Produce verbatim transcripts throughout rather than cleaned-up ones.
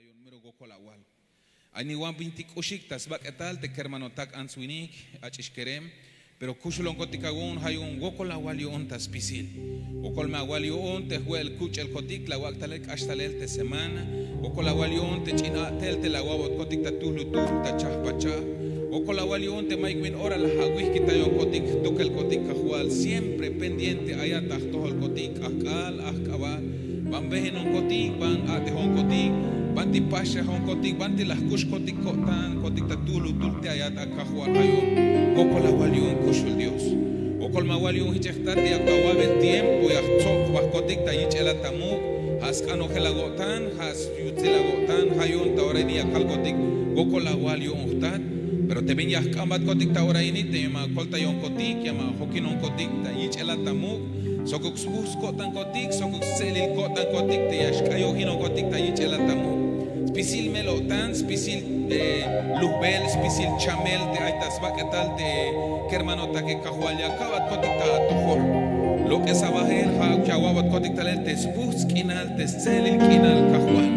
Mero wokol awal. Ay niwan bintik k'uxik ta sbak'etal te kermanotak ants winik, ach'ix kerem, pero kuxulonkotik awu'un, ja' yu'un wokol awal yu'un ta spisil. Wokol me awal yu'un te jwe'el kuch'elkotik la awak' talel k'ax talel te semana. Wokol awal yu'un te ch'in a'tel te la awa'botkotik ta tuhlutuhl, ta chajpachaj. Wokol awal yu'un te mayuk bin ora la awijkitayonkotik jtukelkotik Kajwal, siempre pendiente ayat ta jtojolkotik, k'ajk'al, ajk'abal, ban bejinonkotik, ban a'tejonkotik, banti paxejonkotik, banti la jkuxkotik ko'tankotik ta tuhlutuhl te ayat a Kajwal. Ja' yu'un wokol awal yu'un kuxul Dios. Wokol me awal yu'un jich e jtat te yak awa'bel tiempo ya jtsob jbajkotik ta yich'el a ta muk', ja' sk'an ojel awo'tan, ja' syutsil awo'tan. Ja' yu'un ta ora ini ya kalkotik wokol awal yu'un jtat. Pero te bin ya jk'ambatkotik ta ora ini, te ya ma koltayonkotik, ya ma jokinonkotik ta yich'el a ta muk', sokuk sbuj sko'tankotik, sokuk stse'elil ko'tankotik te ya xk'ayojinonkotik ta yich'el a ta muk'. Spisil mel-o'tan, spisil, eh, lujbel, spisil chamel te ay ta sbak'etal te kermanotake Kajwal, ya ka'batkotik ta atojol. Lok'es abajel, ja'uk ya awa'botkotik talel te sbuj sk'inal, te stse'elil k'inal Kajwal.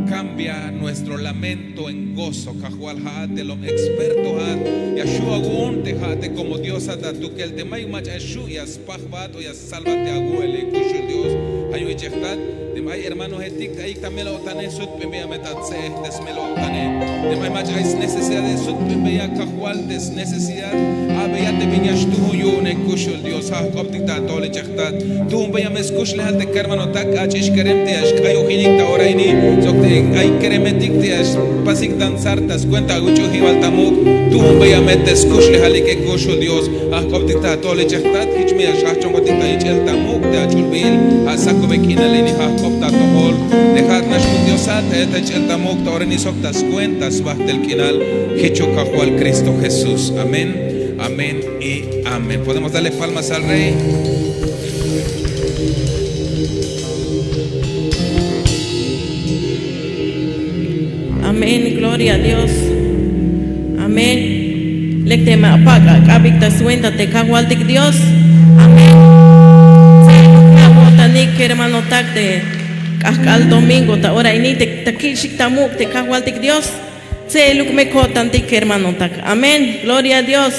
Cambia nuestro lamento en gozo Kajwal, ja'at te lom experto, ja'at ya xju' awu'un te ja'at te como Dios a ta atukel, te mayuk mach'a xju' ya spajbat o ya salvate awu'ele kuxul Dios. Ja' yu'un jich e jtat, teme ay hermanojetik te ayik ta mel-o'tane, sutp'inbeya me ta tse'ej te smel-o'tane. Teme ay mach'a ay snecesidade, sutp'inbeya Kajwal te snecesidad. A'beya te bin ya xtuun yu'une kuxul Dios. Ja' jk'optik ta atojol jich e jtat, tuunbeya me skuxlejal te kermanotak, ach'ix kerem te ya xk'ayojinik ta ora ini, sok te ay keremetik te ya xpasik danzar ta scuenta awuch'u'unjibal ta muk', tuunbeya me te skuxlejalike kuxul Dios. Ja' jk'optik ta atojol jich e jtat, jich me ya xjajch'onkotik ta yich'el ta muk' te ach'ulbil, ja' sakube k'inal ini, ja' jk'op ta atojol te ja'at nax muk' Diosat, te ay ta yich'el ta muk' ta ora ini sok ta scuenta sbajtel k'inal, jichuk Kajwal Cristo Jesús. Amén, amén y amén. Podemos darle palmas al Rey. Amén, gloria a Dios. Amén. Lek teme apak' ak'abik ta swenta te Kajwaltik Dios. Amén. Tse'eluk me awo'tanik kermanotak te k'ajk'al domingo ta ora ini te ta kich'ik ta muk' te Kajwaltik Dios. Tse'eluk me ko'tantik kermanotak. Amén, gloria a Dios.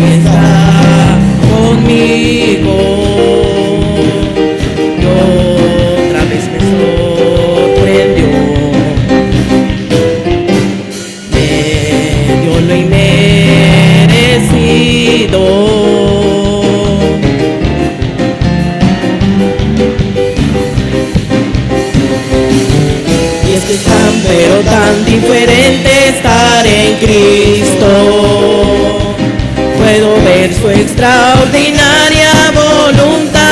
Está conmigo. Y otra vez me sorprendió. Me dio lo inmerecido. Y es que es tan, pero tan diferente estar en Cristo. Puedo ver su extraordinaria voluntad.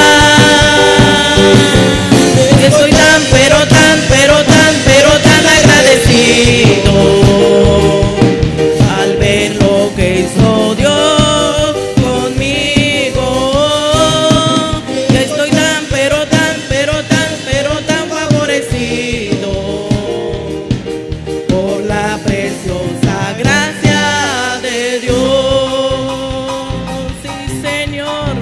Estoy tan, pero tan, pero tan, pero tan agradecido al ver lo que hizo Dios conmigo. Ya estoy tan, pero tan, pero tan, pero tan favorecido por la preciosa gracia de Dios. Sí, Señor.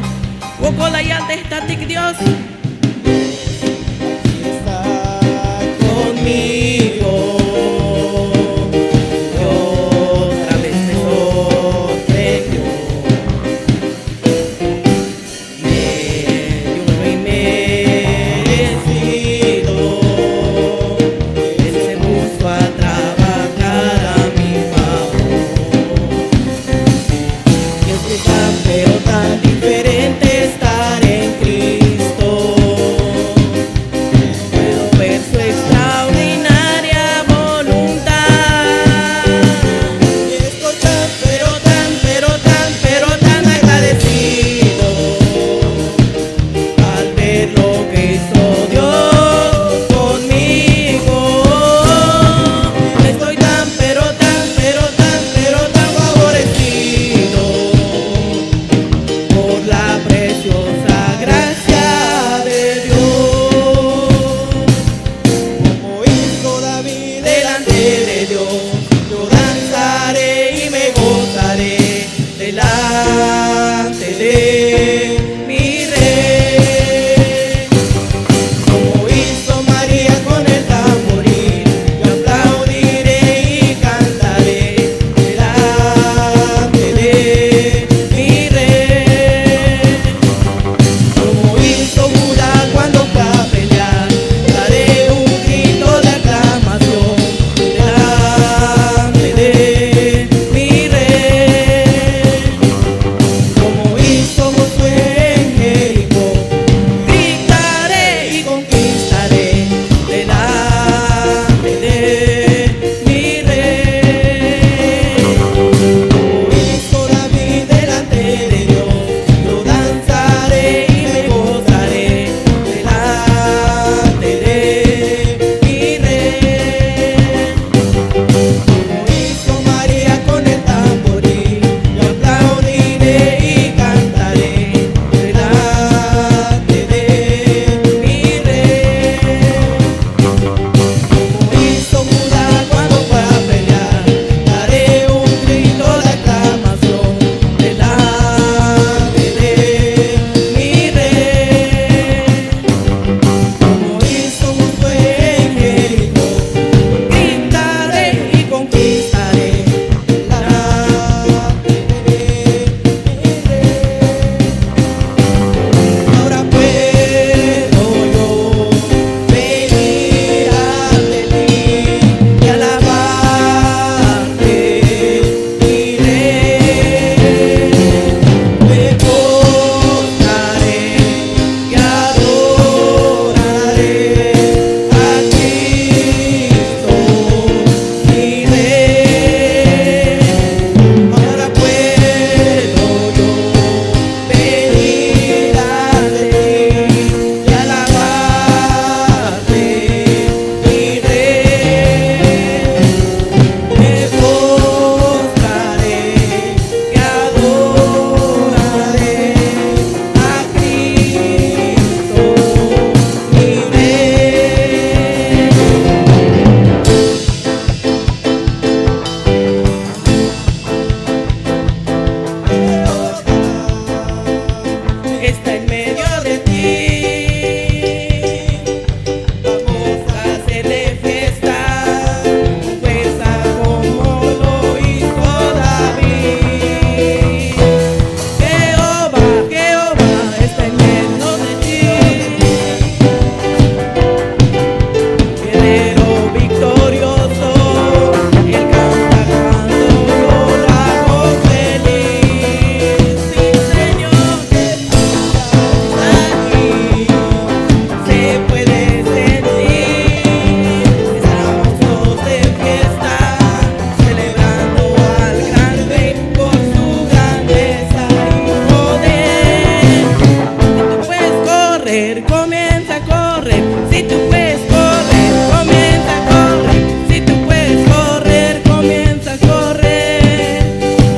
Comienza a correr, si tú puedes correr, comienza a correr. Si tú puedes correr, comienza a correr.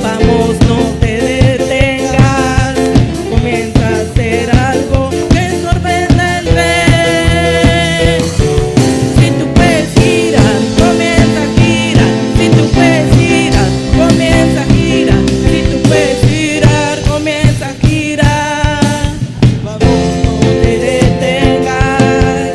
Vamos, no te detengas, comienza a hacer algo que sorprenda al rey. Si tú puedes girar, comienza a girar. Si tú puedes girar, comienza a girar. Si tú puedes girar, comienza a girar. Vamos, no te detengas,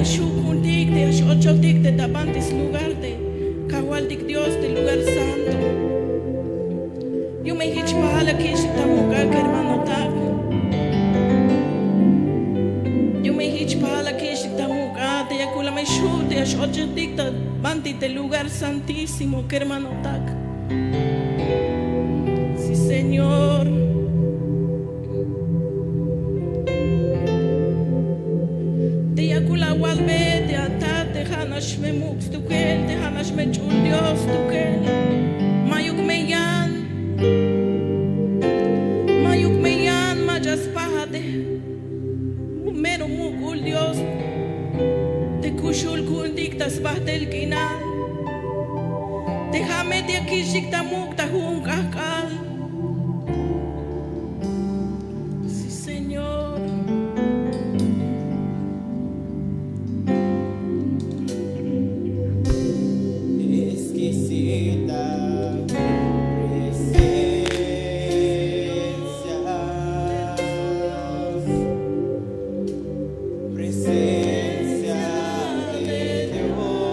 xju' ku'untik te ya x-ochotik te ta banti slugar te Kajwaltik Dios te lugar santo. Yu'un me jich pajal akixtik ta muk'a' kermanotak. Yu'un me jich pajal akixtik ta muk'a' te ya kula' me xju' te ya x-ochotik ta banti te lugar santísimo kermanotak. Sí, Señor. Te ya kula' awalbe te atat te ja' nax me muk' stukel, te ja' nax me ch'ul Dios stukel. Mayuk me yan, mayuk me yan mach'a spajat te mero muk'ul Dios te kuxul ku'untik ta sbajtel k'inal. Te ja' me te ya kich'tik ta muk' ta ju'un k'ajk'al. Sí, Señor. Exquisita presencia, presencia de Dios.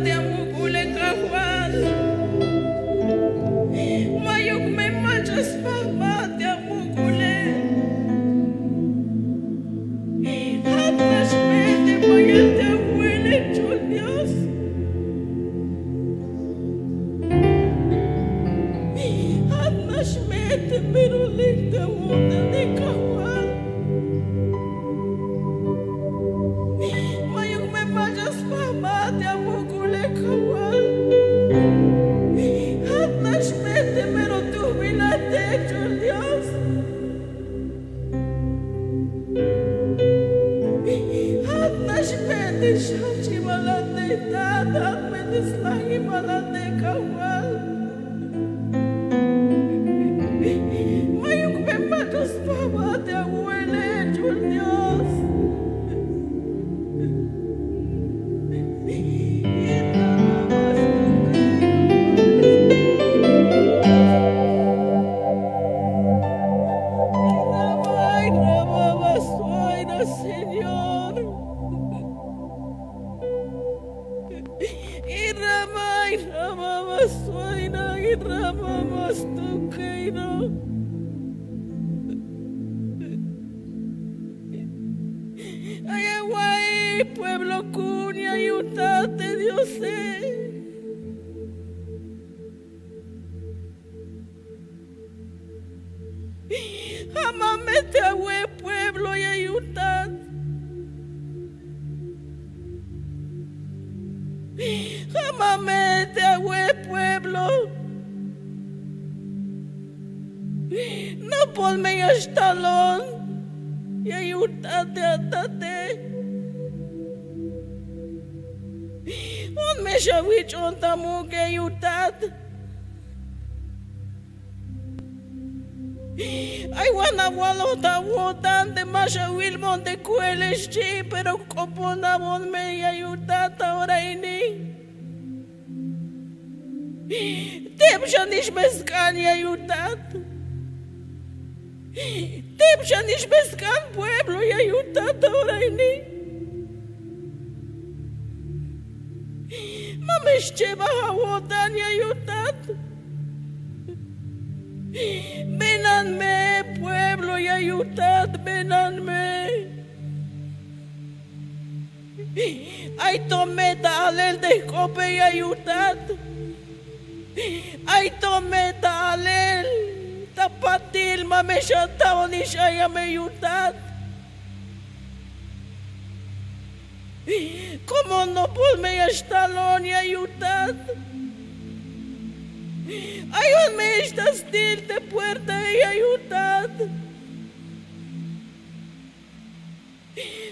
te amuk'ule Kajwal. Ma'yuk me mach'a spajbat te amuk'ule. Ja'at nax me te bayal te abuele chul Dios. Ja'at nax me te mero lek te awo'tane Kajwal. Ma'yuk me mach'a spajbat te amuk'ule Kajwal. Ja'at nax me te mero tujbil a te chul Dios. Ja'at nax me te xjajchibal a te Tat, ja'at me te slajibal a te Kajwal. Ma'yuk me mach'a spajbat te abuele chul Dios. Ay, Señor. Irama, irama, masuaina, irama, mastukeino. Ay, awai, pueblo kunya yutat te Diose. Ja' ma me te awe' pueblo ya yutat. Ja' ma me te awe' pueblo. Nopol me ya xtalon ya yutat te atate. Jo'on me xawich'on ta muk' ya yutat. Ay wan awaloj ta awo'tan te ma xawilbon te ku'ele xchi, pero jk'opon awon me ya yutat ta ora ini. Teb xanix me sk'an ya yutat. Teb xanix me sk'an pueblo ya yutat ta ora ini. Ma me xchebaj awo'tan ya yutat. Benan me pueblo ya yutat, benan me. Ay to me ta alel te jk'ope ya yutat. Ay to me ta alel ta patil ma me xataonix ay ya me yutat. Como nopol me ya xtalon ya yutat. Ayon me ix ta stil te puertae ya yutat.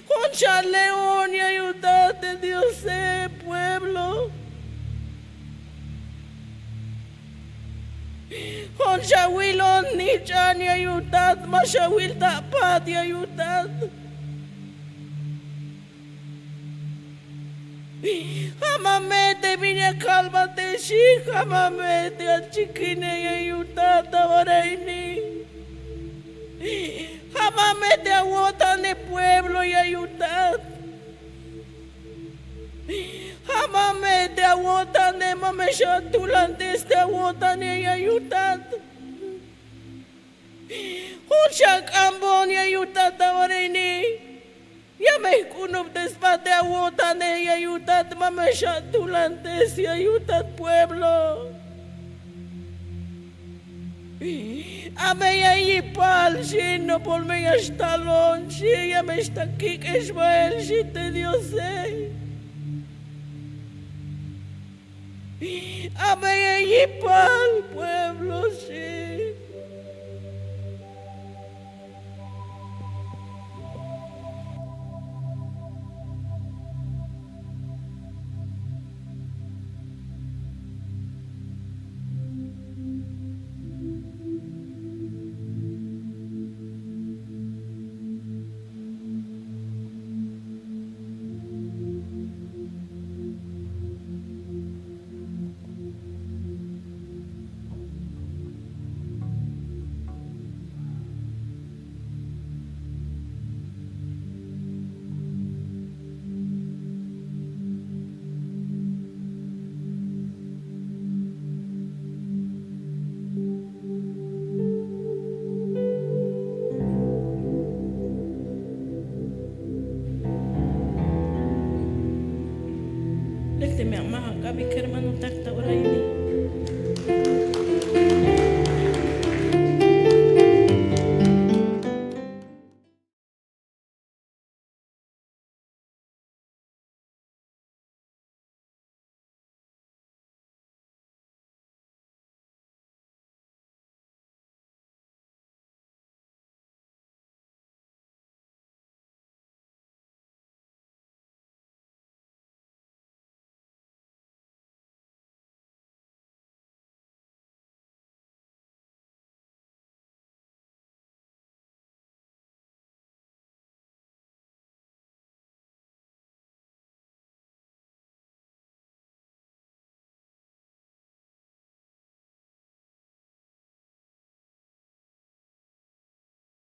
Jo'on xale'on ya yutat te Diose pueblo. Jo'on xawilon jnich'an ya yutat, ma xawil ta apat ya yutat. Ja' ma me te bin ya kalbat te xi', ja' ma me te achikine ya yutat ta ora ini. Ja' ma me te awo'tane pueblo ya yutat. Ja' ma me te awo'tane, ma me xatulantes te awo'tane ya yutat. Jo'on xak'anbon ya yutat ta ora ini. Ya me jk'unubtesbat te awo'tane ya yutat, ma me xatulantes ya yutat pueblo. Ame ya yipal xi, nopol me ya xtalon xi, ya me xta kik'ex bael xi te Diose. Ame ya yipal pueblo xi. Abi kermanotak,